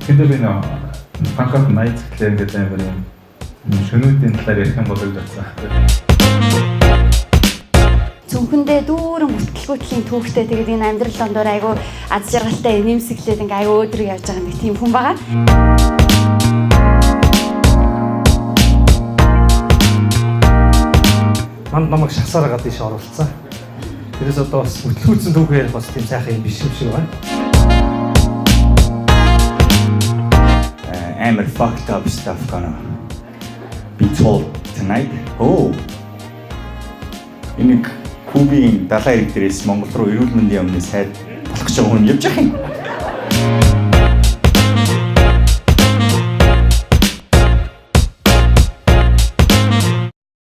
Тэгэхдээ би нөө Bangkok Nights гэхлээр ингээд амар юм шөнүүдийн талаар ярих юм болоо гэж бодсон байхгүй. Цүнхэндээ дүүрэн бүтэлгүйтлийн түүхтэй, тэгээд энэ амьдрал дондор айгүй аз жаргалтай нэмсэглээд ингээ айгүй өөдрөг явж байгаа нэг тийм хүн байгаа. Манд намайг шасаар байгаа тийш оруулсан. Тэрээс одоо бас бүтлгүүцэн түүхээ ярих бас тийм сайхан юм биш юм шиг байна. Амар fucked up stuff gonna be told tonight. Oh. Энэ Кубын далайн эрэг дээрээс Монгол руу эрүүл мэндийн яамны сайд болох гэж байгаа хүн явж байгаа юм.